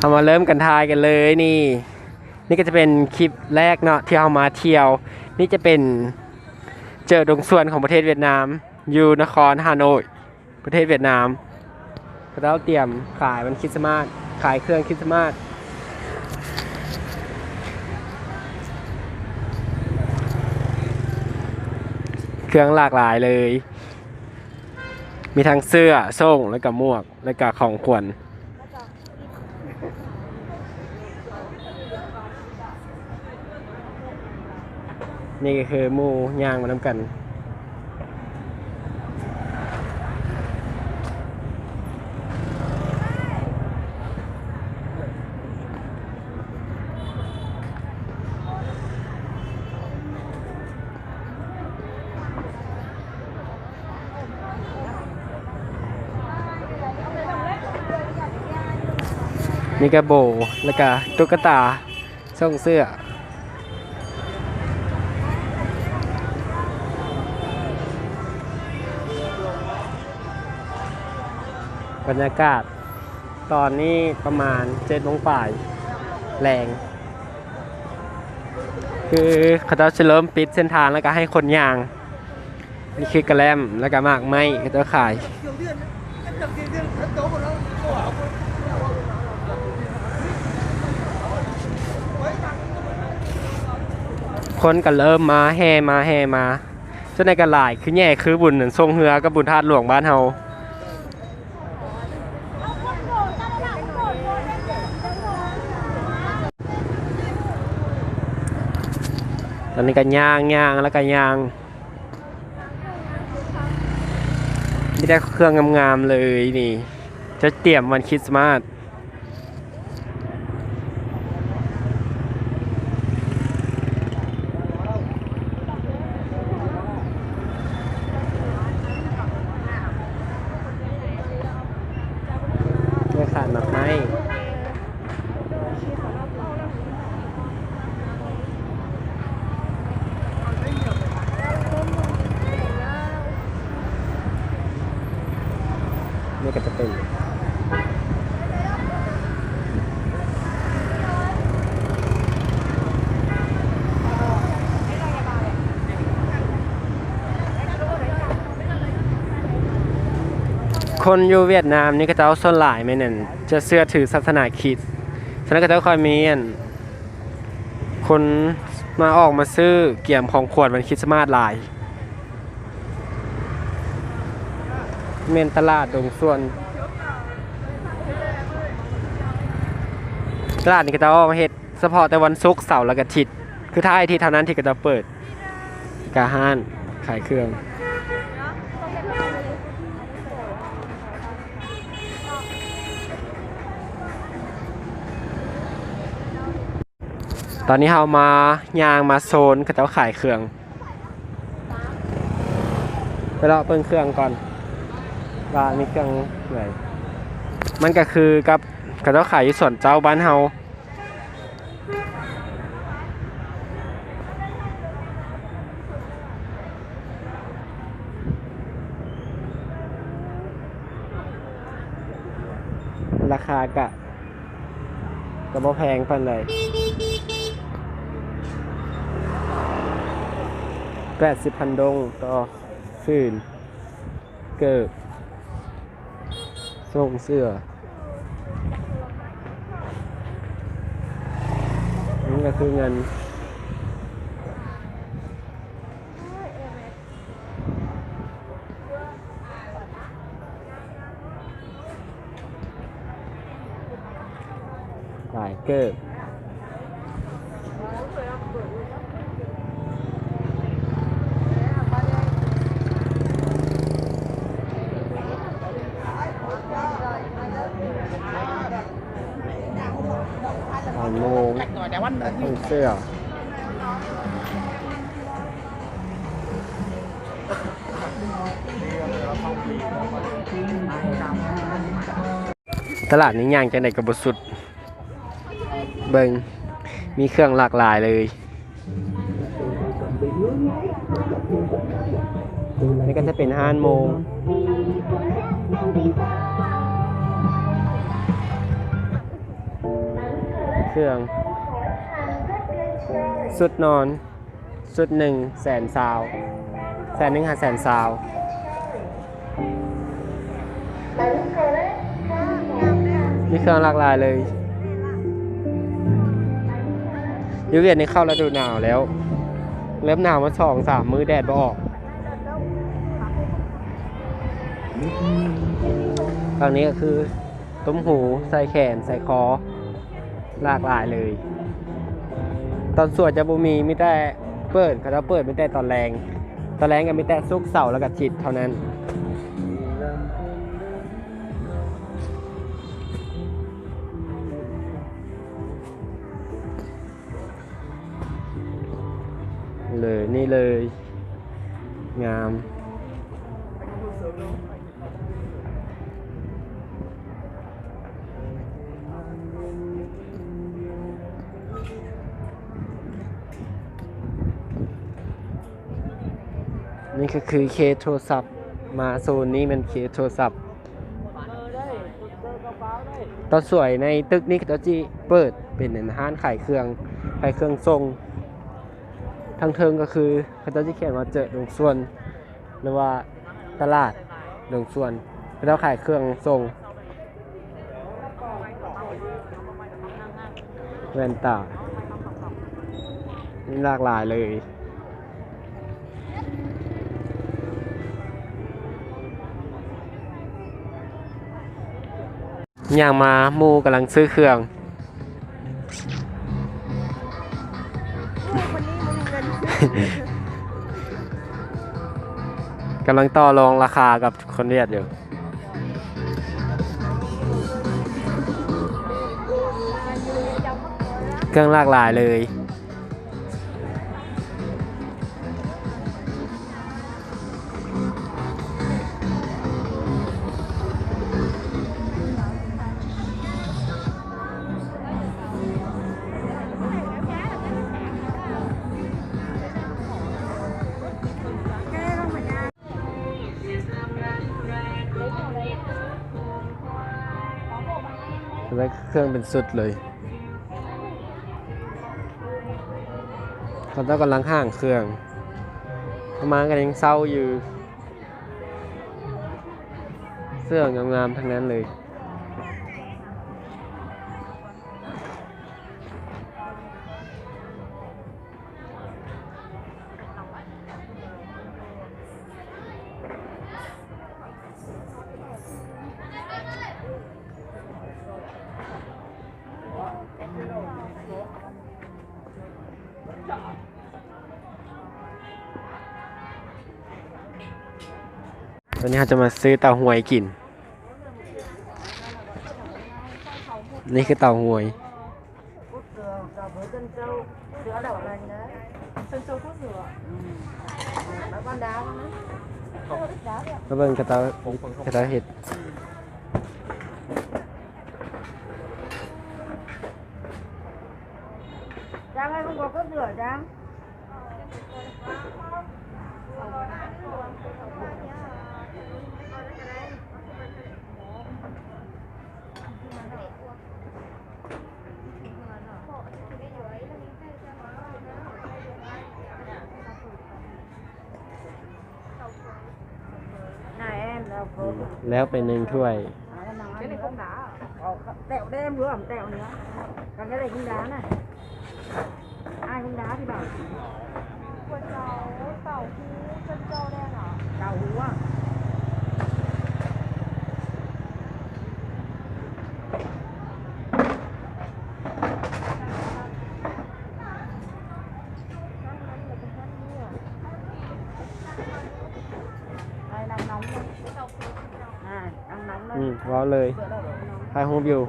ເຮົາມາເລີ່ມກັນຖ່າຍກັນເລີຍນີ້. ນີ້ກໍຈະເປັນຄລິບແລກເນາະທີ່ເຮົາມາທ່ຽວ. ນີ້ຈະເປັນເຈີດົງຊວນຂອງປະເທດຫວຽດນາມ ຢູ່ນະຄອນຮ່າໂນ້ຍ ປະເທດຫວຽດນາມ. ເຂົາເຈົ້າຕຽມຂາຍວັນຄຣິດສະມາດ ຂາຍເຄື່ອງຄຣິດສະມາດ ເຄື່ອງຫຼາກຫຼາຍເລີຍ. ມີທັງເສື້ອ ໂສ້ງ ແລ້ວກະໝວກ ແລ້ວກະຂອງຂວັນ. ນີ້ກໍຄືໝູ່ຍ່າງມານຳກັນ. ນີ້ກະໂບ ແລ້ວກະຕຸກກະຕາ ສົ່ງເສື້ອ. ບັນຍາກາດຕອນນີ້ປະມານເຈັດໂມງປາຍແລງ ຄືເຂົາເຈົ້າຊິເລີ່ມປິດເສັ້ນທາງ ແລ້ວກະໃຫ້ຄົນຍ່າງ. ນີ້ຄືກະແລັມ ແລ້ວກະໝາກໄມ້ເຂົາເຈົ້າຂາຍ. ຄົນກະເລີ່ມມາ ແຫ່ມາ ແຫ່ມາ. ສ່ວນໃຫຍ່ກໍຫຼາຍ ຄືແຫຍ່ຄືບຸນສົ່ງເຮືອກັບບຸນທາດຫຼວງບ້ານເຮົາ. ຕອນນີ້ກໍຍ່າງ ຍ່າງ ແລ້ວກໍຍ່າງ ມີແຕ່ເຄື່ອງງາມໆເລີຍນີ້ ຈະຕຽມວັນຄຣິດສະມາດ. ແມ່ຄ້າໝາກໄມ້ ນີ້ກໍຈະເປັນ ຄົນຢູ່ຫວຽດນາມນີ້ ເຂົາເຈົ້າສ່ວນຫຼາຍແມ່ນ ອັນ ຈະເຊື່ອຖືສາສະໜາຄຣິດ, ສະນັ້ນເຂົາເຈົ້າຄ່ອຍມີ ອັນ ຄົນມາ ອອກມາຊື້ກຽມຂອງຂວັນວັນຄຣິດສະມາດຫຼາຍ. ແມ່ນຕະຫຼາດດົງສ່ວນ. ຕະຫຼາດນີ້ເຂົາເຈົ້າເຮັດສະເພາະແຕ່ວັນສຸກ, ເສົາ ແລະ ອາທິດ, ຄືທ້າຍອາທິດເທົ່ານັ້ນທີ່ເຂົາເຈົ້າເປີດ. ກະຮ້ານຂາຍເຄື່ອງ. ຕອນນີ້ເຮົາມາ ຍ່າງມາໂຊນເຂົາເຈົ້າຂາຍເຄື່ອງ. ໄປເລາະເບິ່ງເຄື່ອງກ່ອນ ວ່າມີເຄື່ອງໃດ. ມັນກະຄືກັບເຂົາເຈົ້າຂາຍຢູ່ສວນເຈົ້າບ້ານເຮົາ. ລາຄາກະ ກະບໍ່ແພງປານໃດ. ແປດສິບພັນດົງຕໍ່ຟືນ. ເກີບ ສົ່ງເສື້ອ ນີ້ກະຄືເງິນ. ຫຼາຍເກີບ. ສາມໂມງ ໃສ່ເສື້ອ. ຕະຫຼາດນີ້ຍ່າງຈັ່ງໃດກໍບໍ່ສຸດ. ເບິ່ງ ມີເຄື່ອງຫຼາກຫຼາຍເລີຍ. ນີ້ກໍຈະເປັນຮ້ານໂມງ. ເຄື່ອງ ຊຸດນອນ ຊຸດໜຶ່ງແສນຊາວ ແສນໜຶ່ງຫາແສນຊາວ ມີເຄື່ອງຫຼາກຫຼາຍເລີຍ. ຢູ່ຫວຽດນີ້ເຂົ້າລະດູໜາວແລ້ວ ເລີ່ມໜາວມາສອງສາມມື້ ແດດບໍ່ອອກ. ຝັ່ງນີ້ກໍຄື ຕຸ້ມຫູ ສາຍແຂນ ສາຍຄໍ ຫຼາກຫຼາຍເລີຍ. ຕອນສວຍຈະບໍ່ມີ ມີແຕ່ເປີດ ເຂົາເຈົ້າເປີດມີແຕ່ຕອນແລງ ຕອນແລງກໍມີແຕ່ສຸກ ເສົາ ແລ້ວກໍທິດເທົ່ານັ້ນ. ເລີຍ ນີ້ເລີຍ ງາມ. ນີ້ກໍຄືເຄສໂທລະສັບ ມາໂຊນນີ້ແມ່ນເຄສໂທລະສັບ. ຕອນສວຍໃນຕຶກນີ້ ເຂົາເຈົ້າຊິເປີດເປັນຮ້ານຂາຍເຄື່ອງ ຂາຍເຄື່ອງສົ່ງ. ທາງເທິງກໍຄືເຂົາເຈົ້າຊິຂຽນວ່າ ເຈີດົງຊວນ ຫຼືວ່າຕະຫຼາດດົງຊວນ ເຂົາເຈົ້າຂາຍເຄື່ອງສົ່ງ ແວ່ນຕາ ມີຫຼາກຫຼາຍເລີຍ. ຍ່າງມາ ໝູ່ກຳລັງຊື້ເຄື່ອງ ກຳລັງຕໍ່ລອງລາຄາກັບຄົນຫວຽດຢູ່. ເຄື່ອງຫຼາກຫຼາຍເລີຍ. ເຄື່ອງເປັນຊຸດເລີຍ. ເຂົາເຈົ້າກຳລັງຫ້າງເຄື່ອງ ປະມານກໍຍັງເຊົ່າຢູ່ ເສື້ອງາມໆທັງນັ້ນເລີຍ. ວັນນີ້ເຮົາຈະມາຊື້ເຕົ້າຫ້ວຍກິນ. ນີ້ຄືເຕົ້າຫ້ວຍ. ມາເບິ່ງເຂົາເຈົ້າ ເຂົາເຈົ້າເຮັດ. Trang ơi, không có cốc rửa Trang. ອືມ ແລ້ວໄປໜຶ່ງຖ້ວຍ. Cái này không đá à? Ờ, tẹo đen vừa, tẹo nữa. Còn cái này không đá này. Ai không đá thì bảo. Của cháu tàu hũ chân trâu đen à? Tàu hũ à? ອືມ ເວົ້າເລີຍ ຖ່າຍຮູບຢູ່.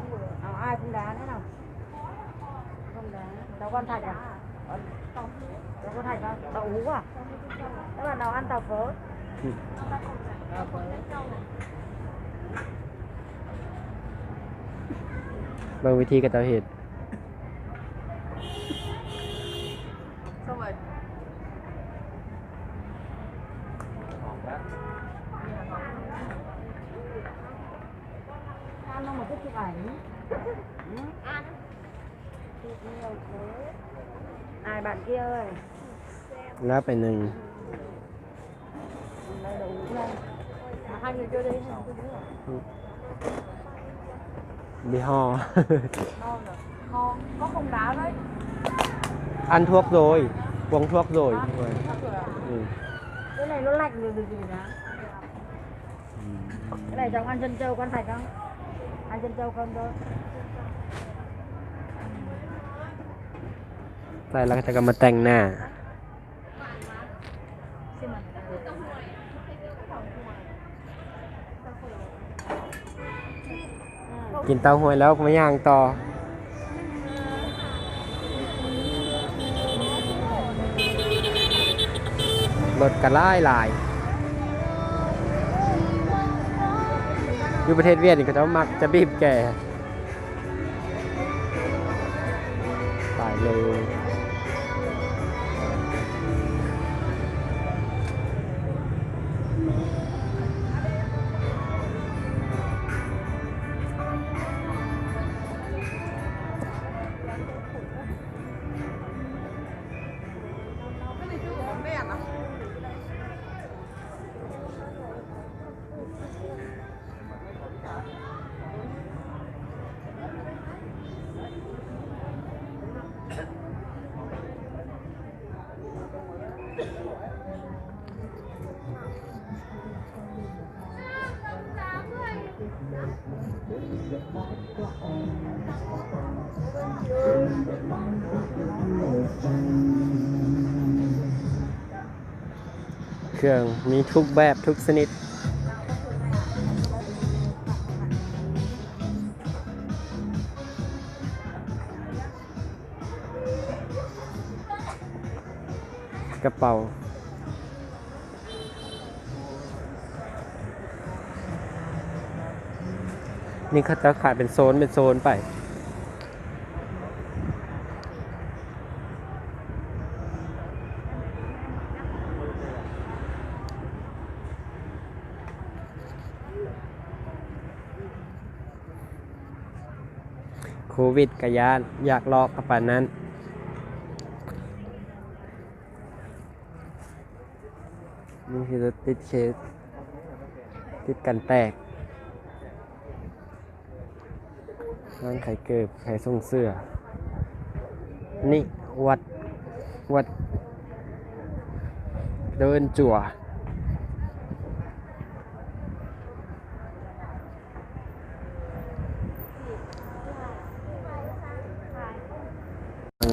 ເບິ່ງວິທີເຂົາເຈົ້າເຮັດ. ອ່ານ ນ້ອງມາຄືຊິໄອ. ອາຍບາດກ່ຽວເອີຍ ແລ້ວໄປໜຶ່ງ ຍີ່ຫໍ້ ອັນທວກໂດຍ ກວງທວກໂດຍ ອືມ Cái này nó lạnh rồi, rồi, rồi đó. Cái này dòng ăn chân trâu, con thạch không? Ăn chân trâu không thôi. ໃສ່ແລ້ວເຂົາເຈົ້າກໍມາແຕ່ງໜ້າ ກິນເຕົ້າຫ້ວຍແລ້ວມາຍ່າງຕໍ່ ລົດກໍຫຼາຍໆ ຢູ່ປະເທດຫວຽດນີ້ເຂົາເຈົ້າມັກຈະບີບແກ ໄປເລີຍ. ເຄື່ອງມີທຸກແບບທຸກຊະນິດ ກະເປົາ ນີ້ເຂົາເຈົ້າຂາຍເປັນໂຊນເປັນໂຊນໄປ. ໂຄວິດກະຢ້ານ ຢາກເລາະກະປານນັ້ນ. ນີ້ຄືຕິດເຄສ ຕິດກັນແຕກ. ຮ້ານຂາຍເກີບ ຂາຍສົ່ງເສື້ອ. ນີ້ວັດ ວັດເດີນຈົວ.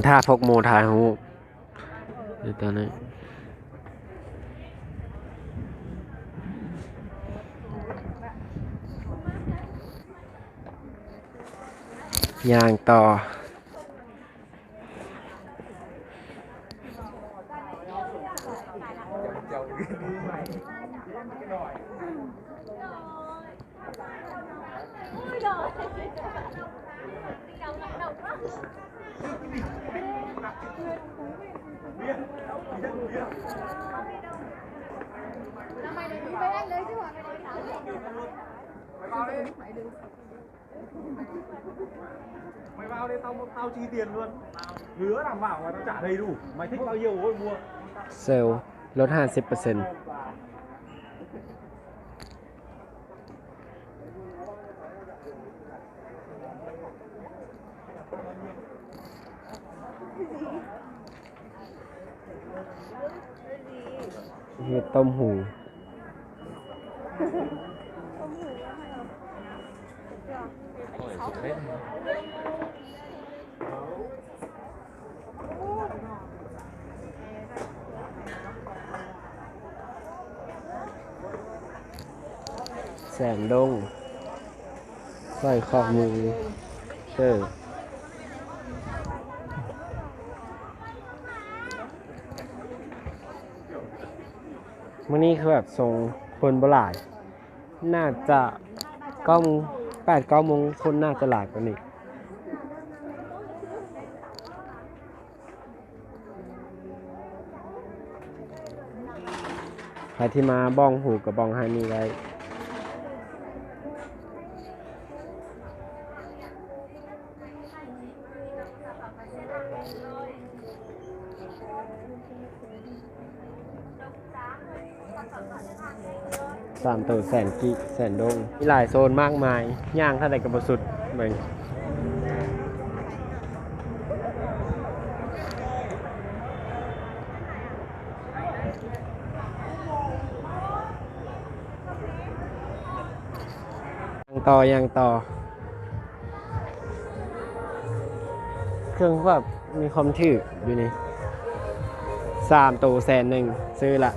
ຖ້າພວກໝູ່ຖ່າຍຮູບຢູ່ຕອນນີ້ ຍ່າງຕໍ່. เซลล์ลดห้าสิบเปอร์เซ็นต์ เฮ็ดต้มหู แสนดง สร้อยข้อมือ เออ มื้อนี้คือแบบทรงคนบ่หลาย น่าจะเก้าโมง แปดเก้าโมง คนน่าจะหลายกว่านี้ ໃຜທີ່ມາບ້ອງຫູກະບ້ອງຮ້ານນີ້ໄດ້. ສາມໂຕແສນກີບ ແສນດົງ ມີຫຼາຍໂຊນມາກມາຍ ຍ່າງເທົ່າໃດກໍບໍ່ສຸດ ເບິ່ງ. ຍ່າງຕໍ່ ຍ່າງຕໍ່ ເຄື່ອງແບບມີຄວາມຖືກຢູ່ນີ້ ສາມໂຕແສນໜຶ່ງ ຊື້ລະ.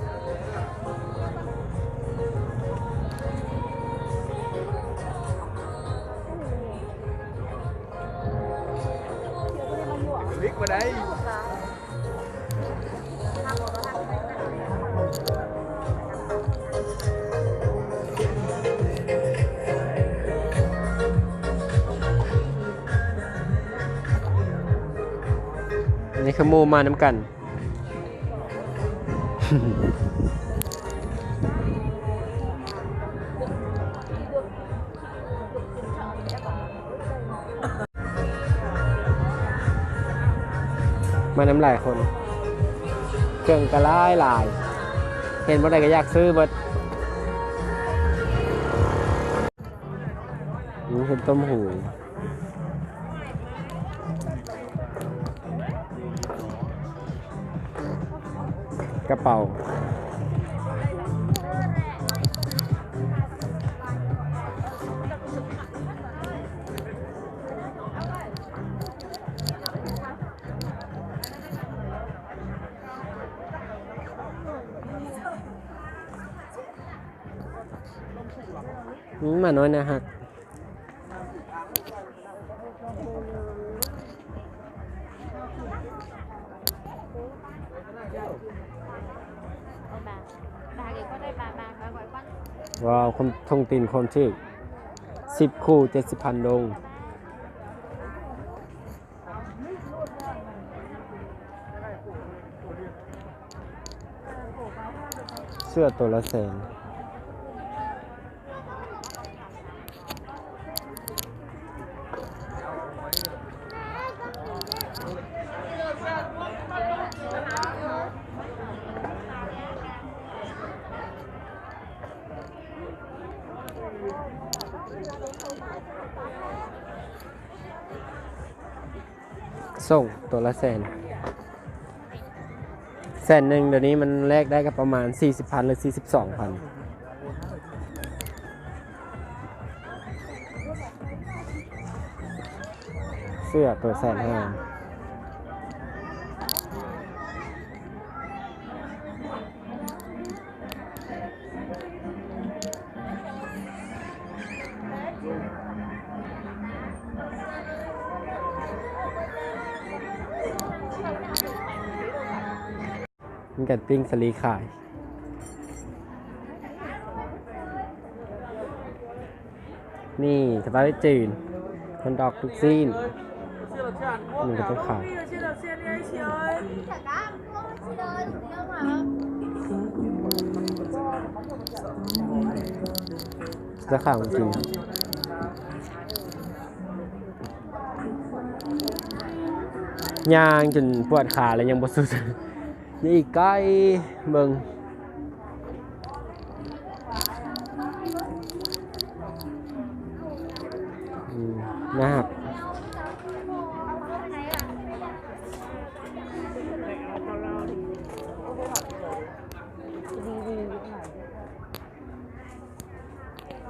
ອັນນີ້ຄືໝູ່ມານຳກັນ. ມານຳຫຼາຍຄົນ ເຄື່ອງກໍຫຼາຍໆ ເຫັນບ່ອນໃດກໍຢາກຊື້ເບິດ. ນີ້ເປັນຕົ້ມຫູ ກະເປົາ ອືມ ໝານ້ອຍໜ້າຮັກ. ວ້າວ ຄົນ ຖົງຕີນຄົນຖືກ ສິບຄູ່ ເຈັດສິບພັນດົງ. ເສື້ອໂຕລະແສນ ສົ່ງໂຕລະແສນ ແສນໜຶ່ງ ດຽວນີ້ມັນແລກໄດ້ກໍປະມານສີ່ສິບພັນ ຫຼື ສີ່ສິບສອງພັນ. ເສື້ອໂຕແສນຫ້າ. ມີການປີ້ງສາລີຂາຍ. ນີ້ສະປາເກດຕີ້ ຮອດດອກ ລູກຊີ້ນ ນີ້ກໍຕ້ອງຂາຍ ຈະຂາຍຂອງກິນ ຍ່າງຈົນປວດຂາແລ້ວຍັງບໍ່ສຸດ ຍັງອີກໄກ ເບິ່ງ ອືມ ໜ້າຮັກ.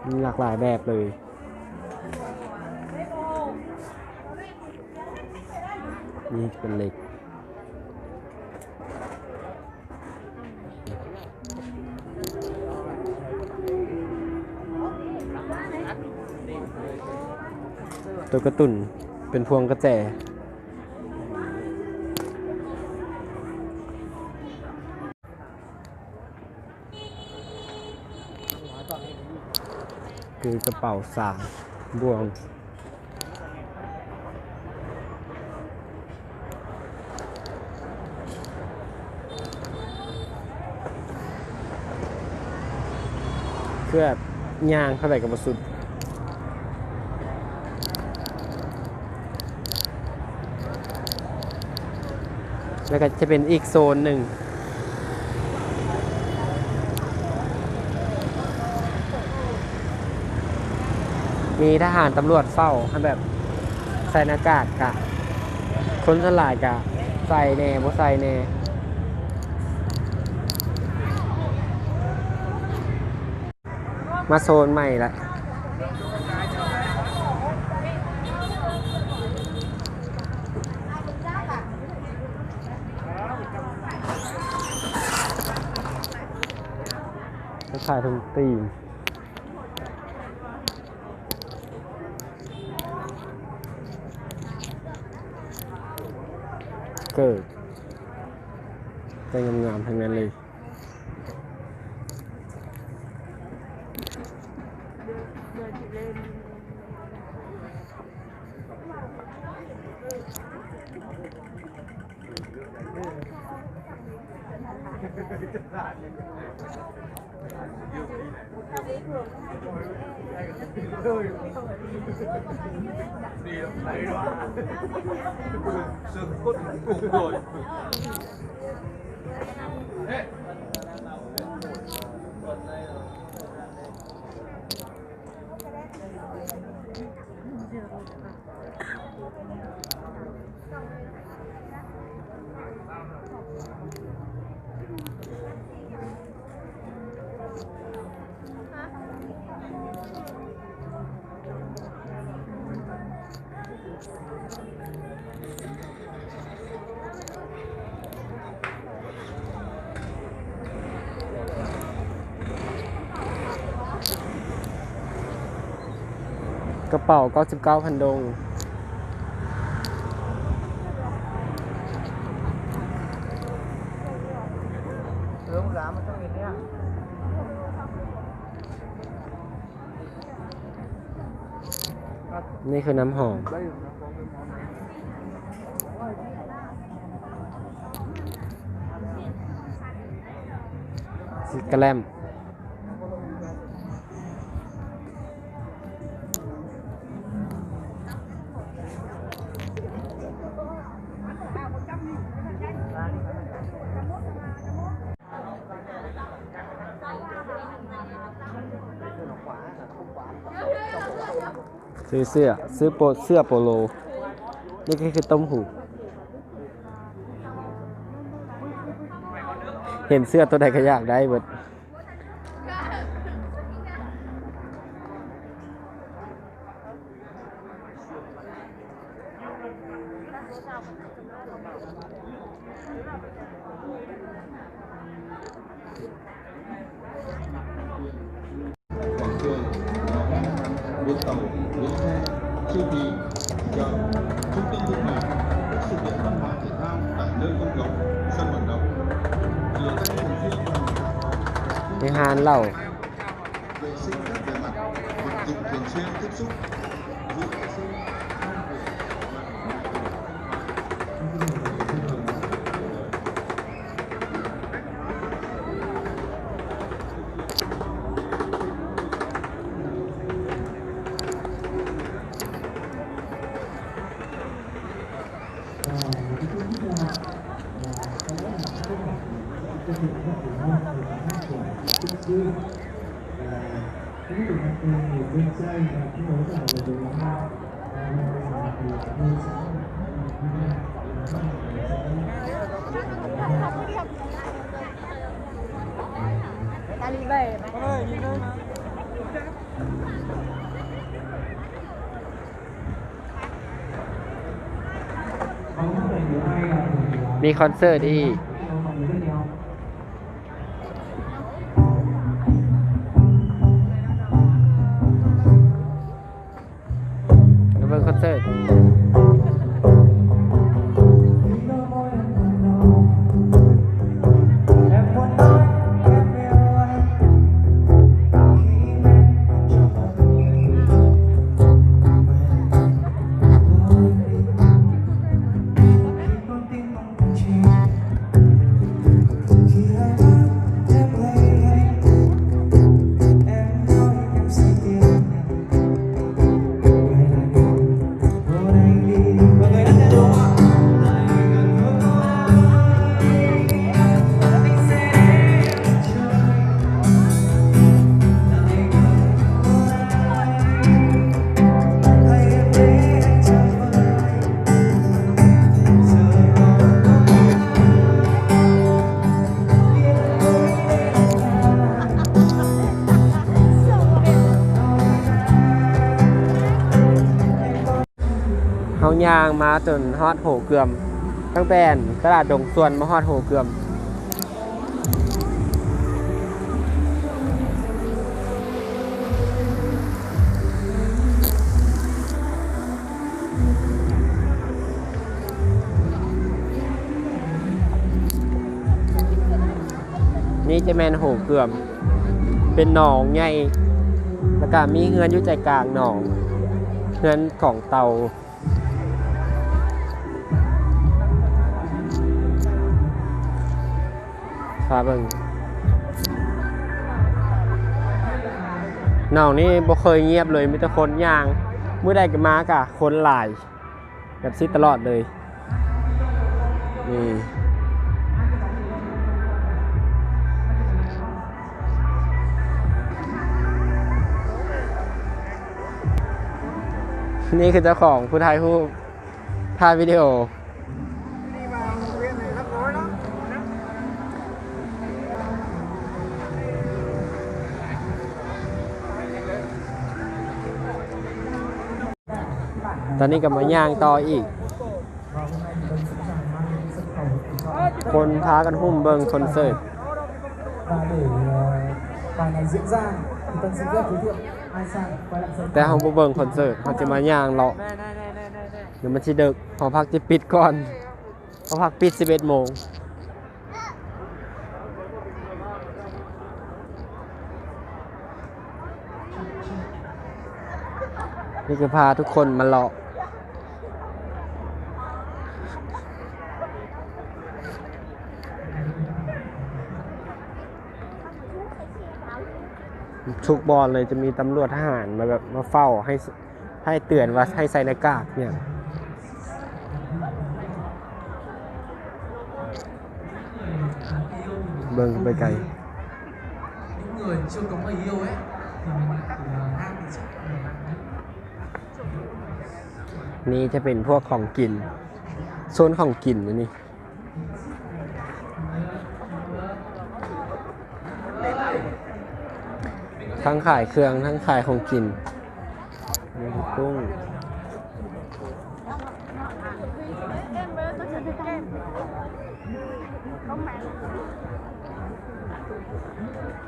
ມີຫຼາກຫຼາຍແບບເລີຍ ນີ້ເປັນເຫຼັກ ໂຕກາຕູນເປັນພວງກະແຈ. ຄືກະເປົາສາມບ່ວງ ເຄືອ ຍ່າງເທົ່າໃດກໍບໍ່ສຸດ. ແລ້ວກໍຈະເປັນອີກໂຊນໜຶ່ງ ມີທະຫານຕຳຫຼວດເຝົ້າ ໃຫ້ແບບໃສ່ໜ້າກາກ ກະຄົນສ່ວນຫຼາຍກະໃສ່ແດ່ ບໍ່ໃສ່ແດ່. ມາໂຊນໃໝ່ລະ ຂາຍຖົງຕີນ ເກີດ ແຕ່ງາມໆ ທັງນັ້ນເລີຍ. ກະເປົາເກົ້າສິບເກົ້າພັນດົງ. ເອີ ຫຼານມັນຕ້ອງເຮັດແນວ ນີ້ຄືນ້ຳຫອມ ຊິກະແລັມ. ຊື້ເສື້ອ ຊື້ໂປ ເສື້ອໂປໂລ ນີ້ກໍຄືຕົ້ມຫູ ເຫັນເສື້ອໂຕໃດກໍຢາກໄດ້ເບິດ. ໃນຮ້ານເຫຼົ້າ. ມີຄອນເສີດອີກ. ໄປເບິ່ງຄອນເສີດ. ເ ຍ່າງມາຈົນຮອດໂຫເກືອມ, ຕັ້ງແຕ່ຕະຫຼາດດົງສ່ວນມາຮອດໂຫເກືອມ. ນີ້ຈະແມ່ນໂຫເກືອມ, ເປັນໜອງໃຫຍ່ ແລ້ວກະມີເຮືອນຢູ່ໃຈກາງໜອງ, ເຮືອນຂອງເຕົ່າ. ພາເບິ່ງ. ໜອງນີ້ບໍ່ເຄີຍງຽບເລີຍ, ມີແຕ່ຄົນຍ່າງ, ມື້ໃດກໍມາກະຄົນຫຼາຍ ແບບຊິຕະຫຼອດເລີຍ. ນີ້ ນີ້ຄືເຈົ້າຂອງຜູ້ຖ່າຍຮູບ ຖ່າຍວິດີໂອ. ຕອນນີ້ກໍມາຍ່າງຕໍ່ອີກ, ຄົນພາກັນຫຸ້ມເບິ່ງຄອນເສີດ. ແຕ່ເຮົາບໍ່ເບິ່ງຄອນເສີດ, ເຮົາຈະມາຍ່າງເລາະ. ດຽວມັນຊິເດິກ, ຫໍພັກຈະປິດກ່ອນ, ຫໍພັກປິດສິບເອັດໂມງ. ນີ້ຄືພາທຸກຄົນມາເລາະ. ທຸກບ່ອນເລີຍຈະມີຕຳຫຼວດທະຫານມາແບບມາເຝົ້າໃຫ້ ໃຫ້ເຕືອນວ່າໃຫ້ໃສ່ໜ້າກາກຫຍັງ. ເບິ່ງໄປໄກ. ນີ້ຈະເປັນພວກຂອງກິນ, ໂຊນຂອງກິນອັນນີ້. ທັງຂາຍເຄື່ອງ ທັງຂາຍຂອງກິນ. ມີກຸ້ງ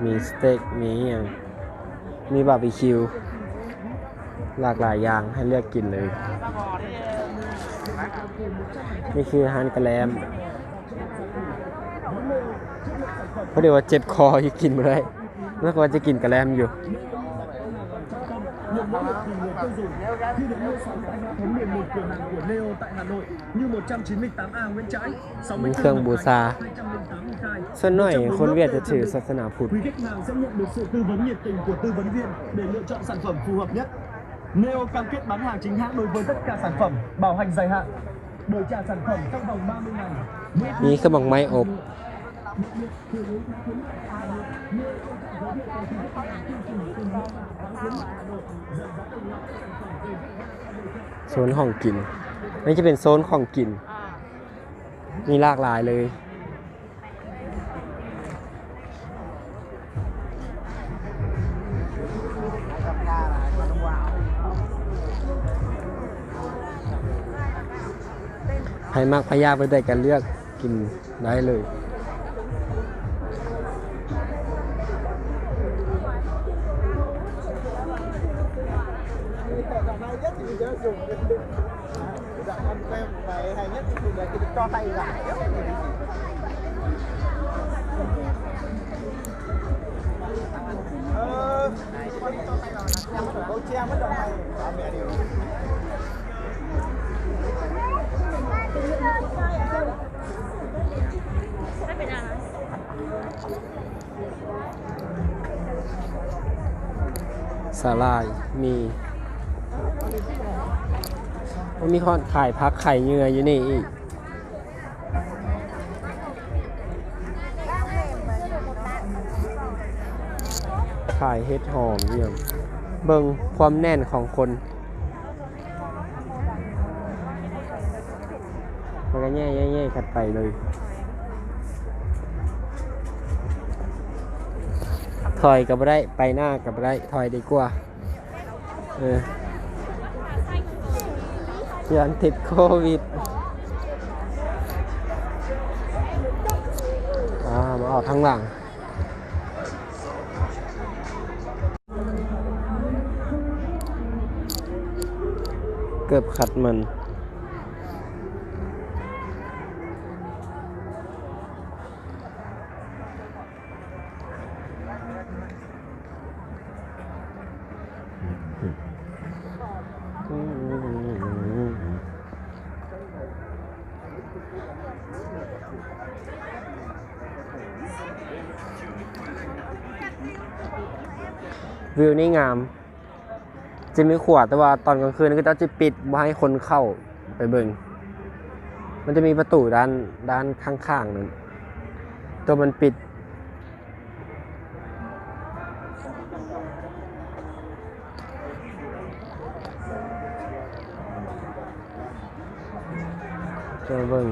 ມີສະເຕັກ ມີຫຍັງ ມີບາບີຄິວ. ຫຼາກຫຼາຍຢ່າງໃຫ້ເລືອກກິນເລີຍ. ນີ້ຄືຮ້ານກະແລັມ. ພໍດີວ່າເຈັບຄໍ ກິນບໍ່ໄດ້, ນຶກວ່າຈະກິນກະແລັມຢູ່. Như một trăm chín mươi tám A Nguyễn Trãi, sáu mươi tư Nguyễn Khánh, hai trăm lẻ tám Minh Khai. ສ່ວນໜ້ອຍຄົນຫວຽດຈະຖືສາສະໜາພຸດ. Quý khách hàng sẽ nhận được sự tư vấn nhiệt tình của tư vấn viên để lựa chọn sản phẩm phù hợp nhất. Neo cam kết bán hàng chính hãng đối với tất cả sản phẩm, bảo hành dài hạn. Đổi trả sản phẩm trong vòng ba mươi ngày. ນີ້ຄືໝາກໄມ້ອົບ. ໂຊນຂອງກິນ. ນີ້ຈະເປັນໂຊນຂອງກິນ. ມີຫຼາກຫຼາຍເລີຍ. ໃຜມັກ ໃຜຢາກແບບໃດກໍເລືອກກິນໄດ້ເລີຍ. ສາຫຼ່າຍ ມີ ໂອ້ ມີຮ້ານຂາຍຜັກຂາຍເຫຍື່ອຢູ່ນີ້ອີກ. ຂາຍເຫັດຫອມອີ່ຫຍັງ. ເບິ່ງຄວາມແໜ້ນຂອງຄົນ. ແລ້ວກໍແຍ່ໆໆກັນໄປເລີຍ. ຖອຍກໍບໍ່ໄດ້, ໄປໜ້າກໍບໍ່ໄດ້, ຖອຍດີກວ່າ. ເອີ. ຢ້ານຕິດໂຄວິດ. ອ່າ ມາອອກທາງຫຼັງ. ເກີບຂັດມັນ. ວິວນີ້ງາມ. ຈະມີຂົວ ແຕ່ວ່າຕອນກາງຄືນເຂົາເຈົ້າຈະປິດ ບໍ່ໃຫ້ຄົນເຂົ້າໄປເບິ່ງ. ມັນຈະມີປະຕູດ້ານ ດ້ານຂ້າງໆນັ້ນ ໂຕມັນປິດ. ເຈົ້າເບິ່ງ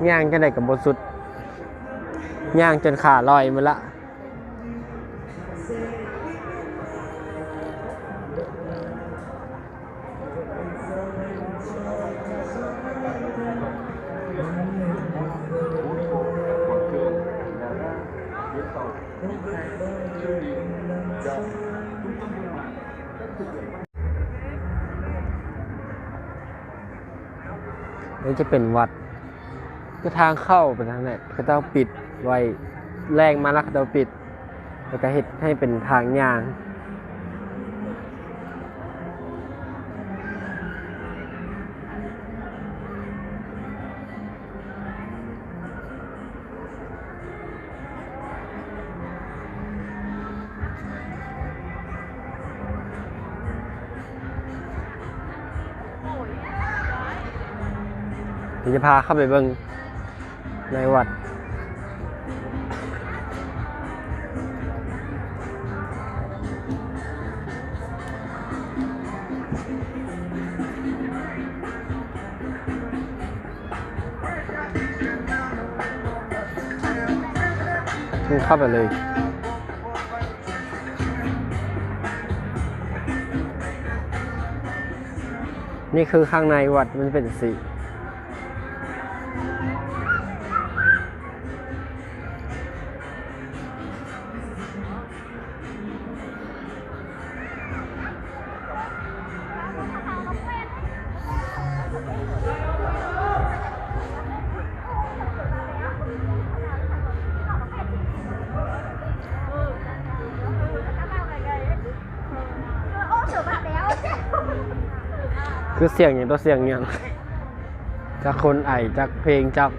ຍ່າງຈັ່ງໃດກໍບໍ່ສຸດ ຍ່າງຈົນຂາລອຍໝົດລະ. ນີ້ຈະເປັນວັດ ຄືທາງເຂົ້າໄປທາງນັ້ນ ເຂົາເຈົ້າປິດໄວ້, ແລ້ງມາແລ້ວເຂົາເຈົ້າປິດ ແລ້ວກໍເຮັດໃຫ້ເປັນທາງຍ່າງ. ດຽວຈະພາເຂົ້າໄປເບິ່ງໃນວັດ. ເຂົ້າໄປເລີຍ. ນີ້ຄືຂ້າງໃນວັດມັນເປັນຈັ່ງຊີ້. ຄືສຽງຫຍັງຕໍ່ສຽງຫຍັງ ຈັກຄົນໄອ ຈັກເພງ ຈັກ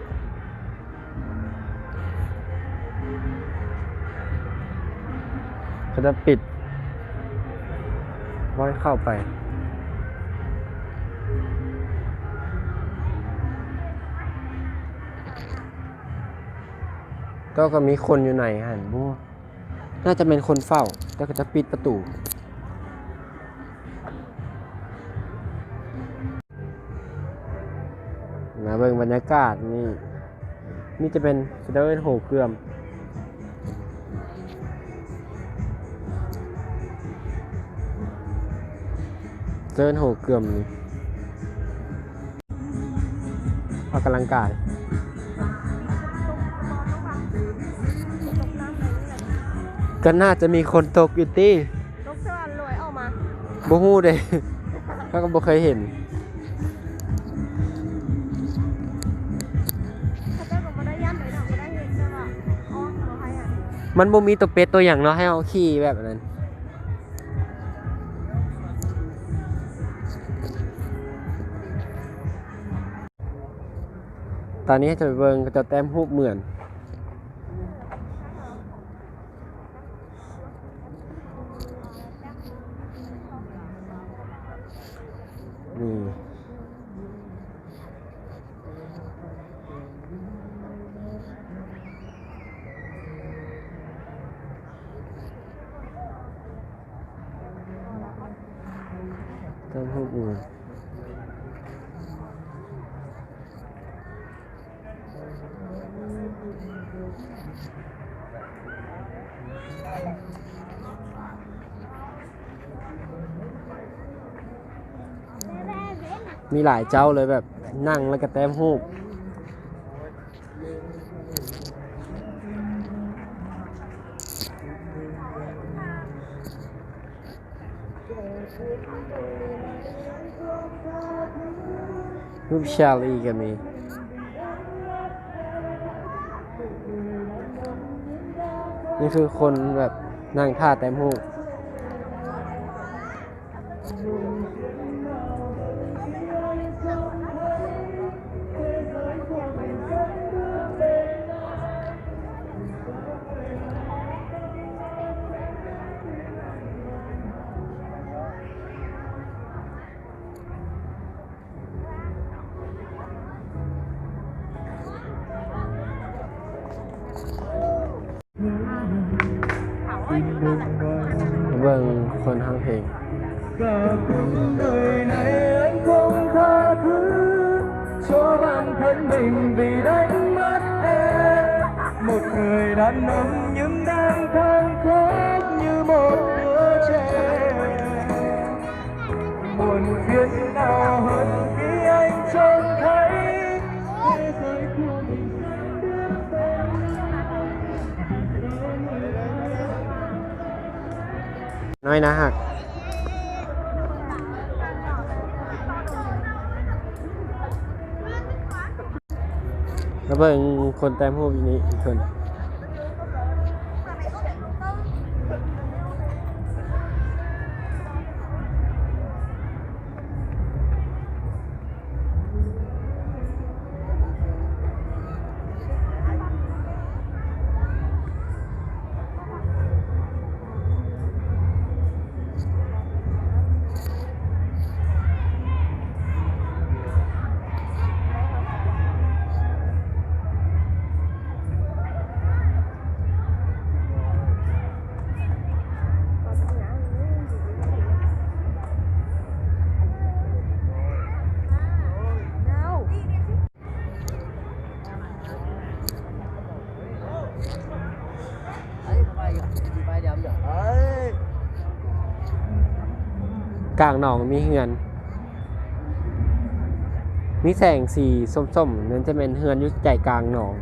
ເຂົາຈະປິດ ບໍ່ໃຫ້ເຂົ້າໄປ. ແຕ່ວ່າກໍມີຄົນຢູ່ໃນຫັ້ນ ບໍ່ ໜ້າຈະແມ່ນຄົນເຝົ້າ ແຕ່ເຂົາຈະປິດປະຕູ. ມາເບິ່ງບັນຍາກາດນີ້ ນີ້ຈະເປັນ ເຂົາເຈົ້າເອີ້ນໂຮເກືອມ ເອີ້ນໂຮເກືອມນີ້ ອອກກຳລັງກາຍ. ກໍໜ້າຈະມີຄົນຕົກຢູ່ຕິ. ບໍ່ຮູ້ເດ້ ເຮົາກໍບໍ່ເຄີຍເຫັນ. ມັນບໍ່ມີຕົວເປັດຕົວຫຍັງເນາະ ໃຫ້ເຮົາຂີ່ແບບນັ້ນ. ຕອນນີ້ຈະໄປເບິ່ງເຂົາເຈົ້າແຕ້ມຮູບເໝືອນ ນີ້. ແຕ້ມຮູບອື່ນ ມີຫຼາຍເຈົ້າເລີຍ ແບບນັ່ງແລ້ວກໍແຕ້ມຮູບ. ຮູບເຊລລີກໍມີ. ນີ້ຄືຄົນແບບນັ່ງຖ້າແຕ້ມຮູບ. ເບິ່ງຄົນຮ້ອງເພງ. ນ້ອຍໜ້າຮັກ. ມາເບິ່ງຄົນແຕ້ມຮູບຢູ່ນີ້ອີກຄົນ. ກາງໜອງມີເຮືອນ ມີແສງສີສົ້ມໆ ນັ້ນຈະແມ່ນເຮືອນຢູ່ໃຈກາງໜອງ.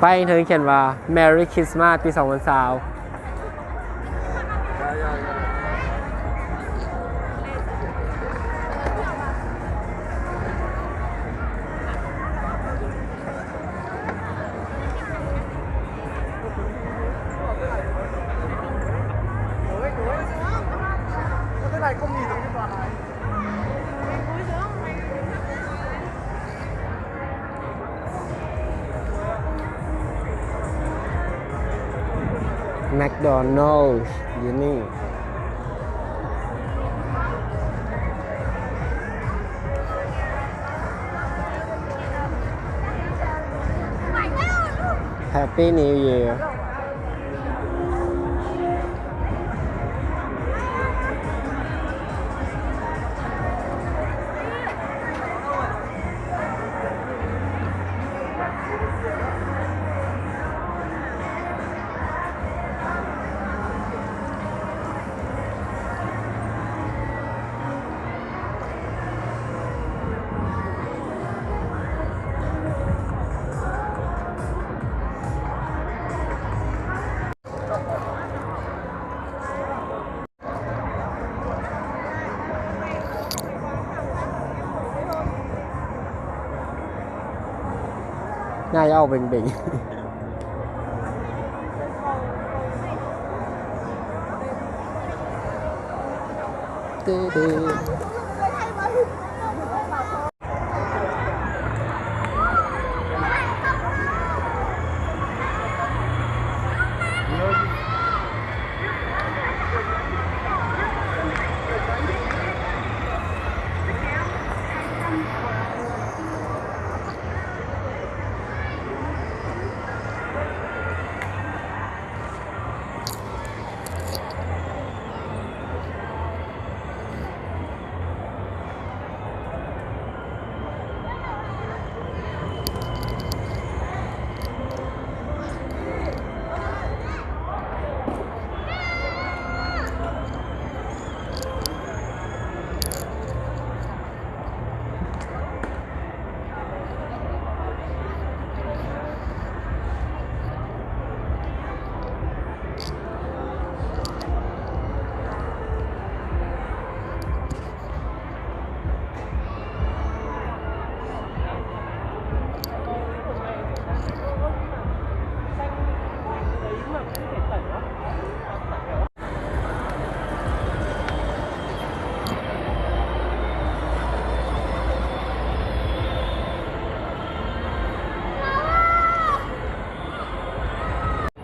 ປ້າຍເທິງຂຽນວ່າ Merry Christmas ປີສອງພັນຊາວ. ແມັກໂດນັລຢູ່ນີ້. Happy New Year.ໜ້າຈະອອກເບັງໆ. ເ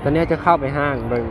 ຕອນນີ້ຈະເຂົ້າໄປຫ້າງເບິ່ງ.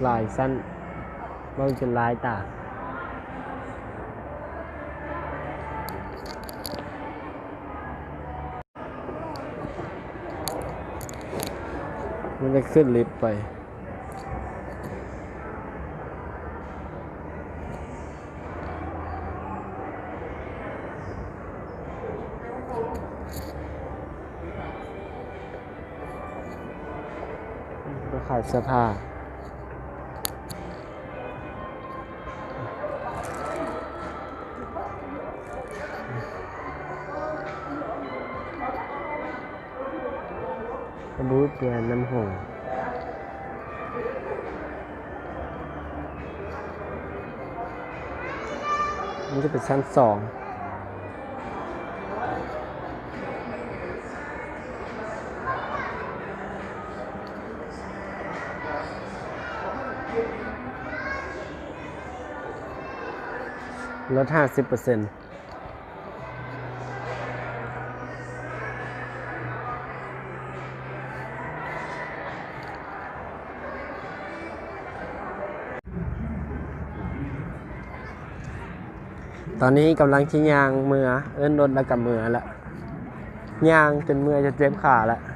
ຫຼາຍຊັ້ນ ເບິ່ງຈົນລາຍຕາ. ມັນຈະຂຶ້ນລິບໄປ. ມາຂາຍເສື້ອຜ້າ. ບໍ່ເປື້ອນນ້ຳຫອມ. ມັນຈະເປັນຊັ້ນສອງ. ລົດຫ້າສິບເປີເຊັນ. ຕອນນີ້ກຳລັງຊິຍ່າງເມືອ ເອີ້ນລົດແລ້ວກໍເມືອລະ ຍ່າງຈົນເມື່ອຍ ຈົນເຈັບຂາລະ.